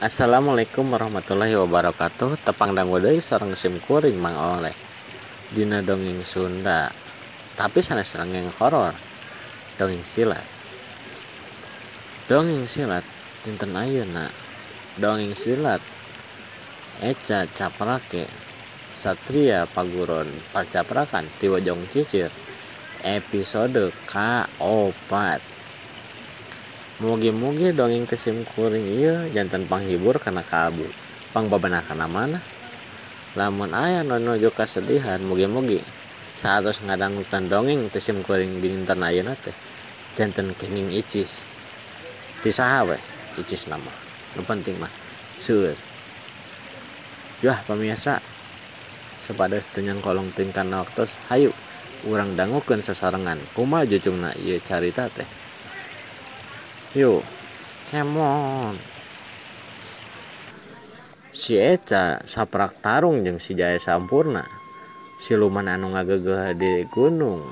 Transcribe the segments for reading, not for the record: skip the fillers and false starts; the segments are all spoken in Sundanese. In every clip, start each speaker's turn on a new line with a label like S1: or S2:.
S1: Assalamualaikum warahmatullahi wabarakatuh. Tepang dangu deui sareng sim kuring Mang Oleh dina dongeng Sunda, tapi sanes dongeng horor, dongeng silat. Dongeng silat dinten ayeuna, dongeng silat Eca Caprake Satria Paguron Pacaprakan ti Wojong Cicir episode ka-4. Mugi-mugi dongeng teh sim kuring ieu janten panghibur kana kalbu, pangbabanah kana manah. Lamun aya nu nuju kasedihan, mugi-mugi saatos ngadangukeun dongeng teh sim kuring dinten ayeuna teh janten kenging icis. Ti saha we icis nama, nu penting mah seueur. Yah pamirsa, supados teu nyangkolong teuing kana waktos, hayu urang dangukeun sasarengan kumaha jucungna ieu carita teh. Yuk, kemon. Si Eca saprak tarung jeung si Jaya Sampurna, siluman anu ngagegeuh di gunung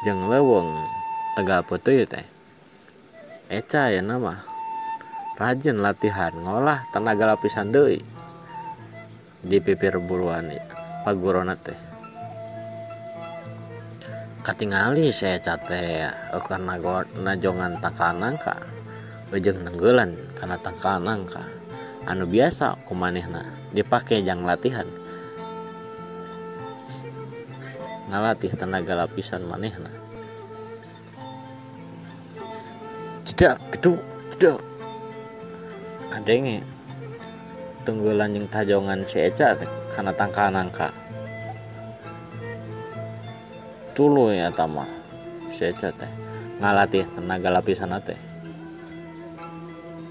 S1: jeung leuweung Tegal Putih teh. Eca ayeuna mah rajin latihan ngolah tenaga lapisan deui di pipir buruan pagurona teh. Katingali si Eca teh keur najongan tangkal nangka jeung nenggeulan kana tangkal nangka anu biasa ku manehna dipake jang latihan ngalatih tenaga lapisan manehna. Jedak geduk jedak kadenge tenggelan jeung tajongan si Eca teh kana tangkal nangka. Tuluy eta mah si Eca teh ngalatih tenaga lapisan teh.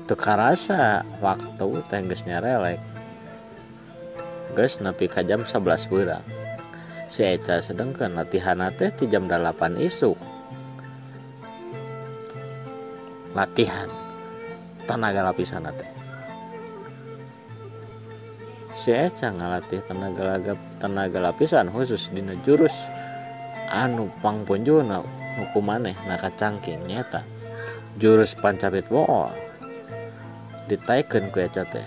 S1: Teu karasa waktu teh geus nyarelek. Geus nepi ka jam 11 beurang. Si Eca sedengkeun latihanna teh ti jam 8 isuk. Latihan tenaga lapisan teh. Si Eca ngalatih tenaga lapisan khusus dina jurus anu pangpunjuna nu ku manehna kacangking nyaeta jurus pancapit bool ditaekeun ku Eca teh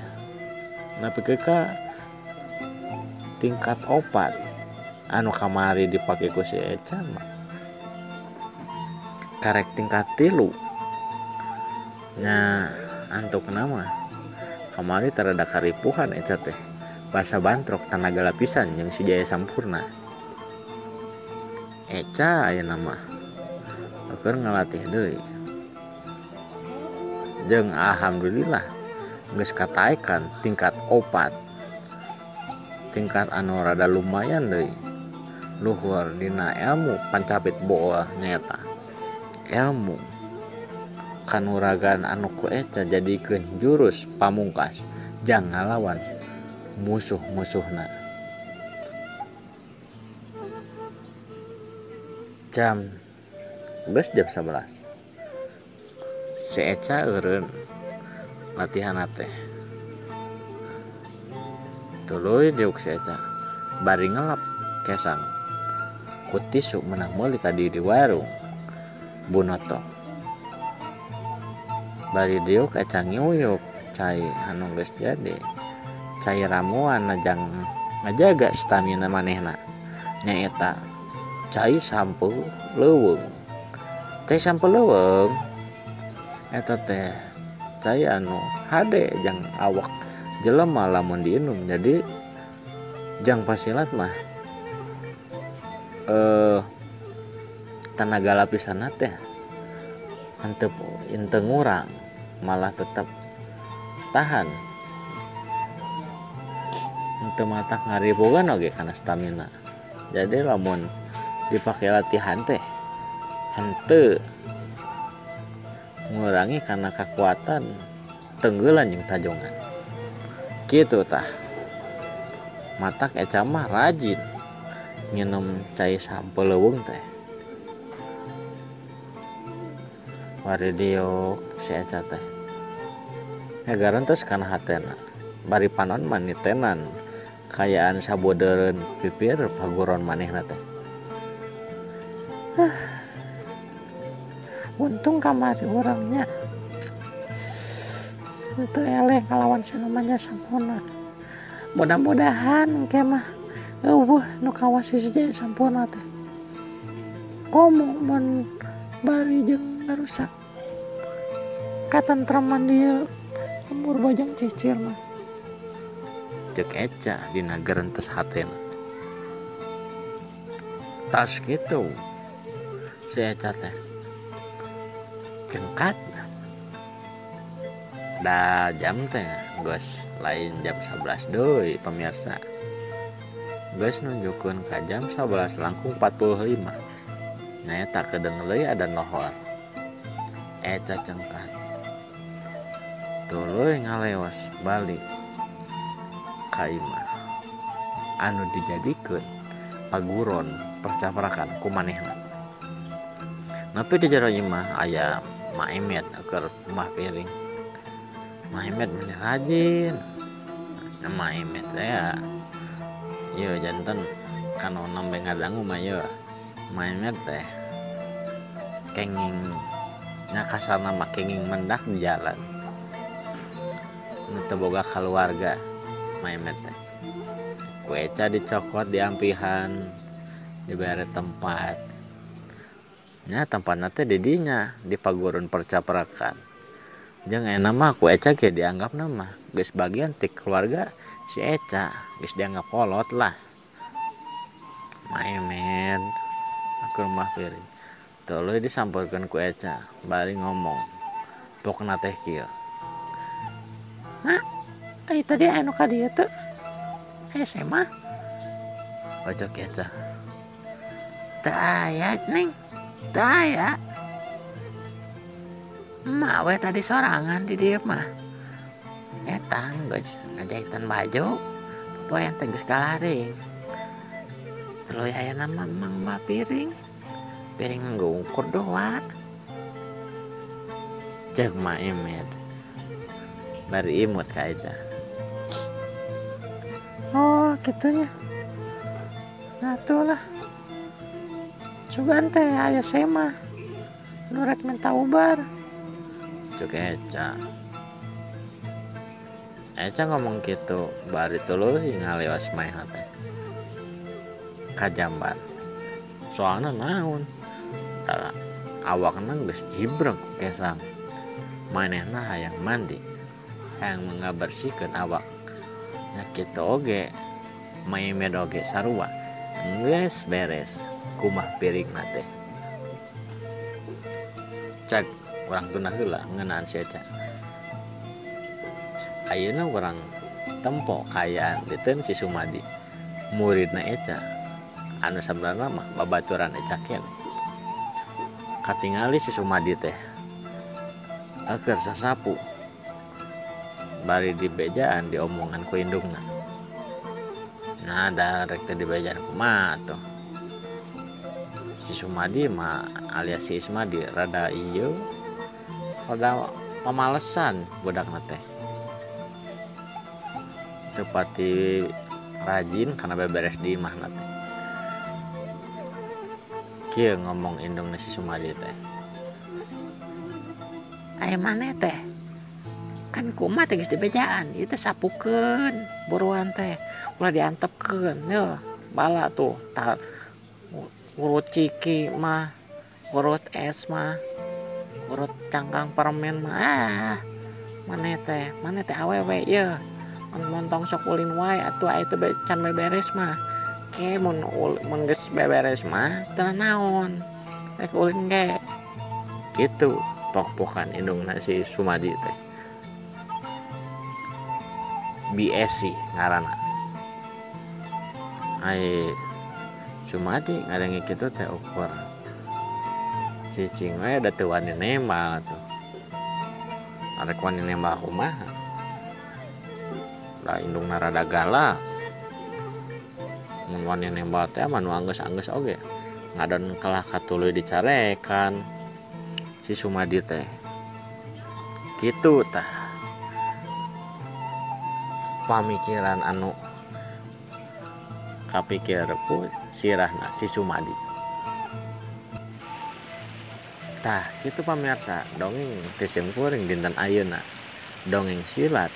S1: nepi ka tingkat 4 anu kamari dipake ku si Eca mah karek tingkat 3 nya. Antukna mah kamari tarada karipuhan Eca teh basa bantrok tenaga lapisan jeung si Jaya Sampurna. Eca ayeuna mah keur ngalatih deui jeung alhamdulillah geus kataekan tingkat 4, tingkat anu rada lumayan deui luhur dina ilmu pancapit bool nyaeta ilmu kanuragan anu ku Eca jadikeun jurus pamungkas jang ngalawan musuh-musuhna. Jam geus jam 11 si Eca eureun latihan teh. Tuluy diuk si Eca bari ngelap kesang ku tisu menang meuli tadi di warung Bunoto. Bari diuk Eca ngiyuk cai anu geus jadi cai ramuan jang ngajaga stamina manehna nyaeta cai sampo leuweung. Cai sampo leuweung eta teh cai anu hade jang awak jelema lamun diinum. Jadi jang pasilat mah tenaga lapisanna teh henteu ngurang, malah tetap tahan. Henteu matak ngaribogan oge kana stamina. Jadi lamun dipakai latihan teh henteu ngurangi karena kekuatan tenggelan jeung tajongan kitu tah. Matak Eca mah rajin nginum cai sampo leuweung teh. Bari diuk si Eca teh ngarantos kana hatena bari panon manitenan kayaan sabodeureun pipir paguron manehna teh. Untung kamari orangnya
S2: Henteu eleh ngalawan si nu Maja Sampurna. Mudah-mudahan engke mah eueuh nu kawas si Jaya Sampurna teh. Komo mun bari jeung ngarusak katentreman di lembur Bojong Cicir mah.
S1: Cek Eca dina gerentes hatena. Tas kitu si Eca teh cengkat. Da jam teh geus lain jam 11 deui pemirsa. Geus nunjukkeun ka jam 11 langkung 45. Nyaeta kedeung deui ada lohor. Eca cengkat. Tuluy ngalewas balik ka imah anu dijadikeun paguron percaprakan ku manehna. Nepi di jero imah aya Mak Emet keur mah piring. Mak Emet meni rajin. Nah, Mak Emet teh ya. Ieu janten kanu nembe ngadangu mah ieu. Mak Emet teh kenging nya kasarna mah kenging mendak di jalan. Nu teu boga kaluarga Mak Emet teh. Ku Eca dicokot diampihan, dibere tempat. Nya tempatna teh di dinya di paguron percaprakan. Jeung ayeuna mah ku Eca ge dianggapna mah geus bagian ti keluarga si Eca, geus dianggap kolot lah. Mak Emet keur mah piring. Tuluy disampeurkeun ku Eca, bari ngomong. Pokna teh kieu.
S2: Mak, ai tadi anu ka dieu teu? Aya SMA?
S1: Pojok Eca.
S2: Teu aya, Neng. Teu aya. Emak we tadi sorangan di dieu mah. Eta geus ngajahitan baju. Popoean teh geus kalaring. Tuluy aya nama Mang mah piring. Piring ngukur doa.
S1: Cek Mak Emet. Bari imut ka Eca.
S2: Oh, kitunya. Nah, atuh lah. Sugan teh aya sema. Nu rek minta ubar.
S1: Cek Eca. Eca ngomong kitu bari tuluy ngalewas manehna teh ka jamban. Soalna naon? Tah awakna geus jibreg ku kesang. Manehna hayang mandi, hayang ngabersihkeun awak. Nya kitu oge, Mak Emet oge sarua. Geus beres kumah piringna teh. Cek urang tunda heula ngeunaan si Eca. Ayeuna urang tempo kaayaan diteun si Sumadi, muridna Eca. Anu sabenerna mah babaturan Eca keneh. Katingali si Sumadi teh keur sasapu. Bari dibejaan diomongan ku indungna. Nah, da rek teu dibejaan kumaha atuh. Si Sumadi mah alias si Ismadi rada ieu, rada pamalesan budakna teh. Teu pati rajin kana beberes di imahna teh. Kieu ngomong indungna si Sumadi teh.
S2: Aya maneh teh? Kan kumaha teh geus dibejaan, ieu teh sapukeun buruan teh, ulah diantepkeun yeuh, bala tuh tah urut ciki mah, urut es mah, urut cangkang permen mah. Ah, maneh teh awewe yeuh. Mun tong sok ulin wae atuh aya teh can beberes mah. Ke mun mun geus beberes mah teu naon. Rek ulin ge.
S1: Kitu pok-pokan indungna si Sumadi teh. BSC ngaranna. Ai Sumadi ngadenge kitu teh ukur cicing we da teu wani nembal atuh. Arek wani nembal kumaha? Da indungna rada galak. Mun wani nembal teh mah nu anggeus-anggeus oge. Ngadon kalah katuluy dicarekan si Sumadi teh. Kitu tah. Pamikiran anu kapikir ku sirahna si Sumadi. Tah kitu pamirsa dongeng ti simkuring dinten ayeuna. Dongeng silat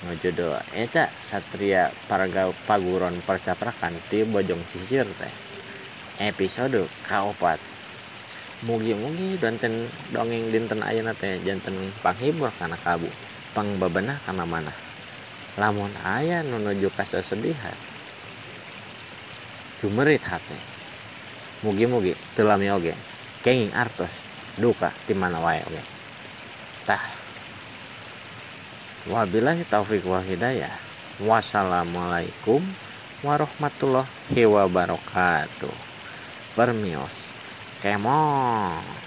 S1: nu judul eta Satria Parga Paguron Percaprakan ti Bojong Cicir teh episode kaopat. Mugi-mugi donten dongeng dinten ayeuna teh janten panghibur kana kalbu, pangbebenah kana manah. Lamun aya nu nuju kasesedihan, jumerit hate. Mugi-mugi teu lami oge kenging artos duka ti mana wae oge. Tah, wabillahi taufik wal hidayah. Wassalamualaikum warahmatullahi wabarakatuh. Permios. Kemon.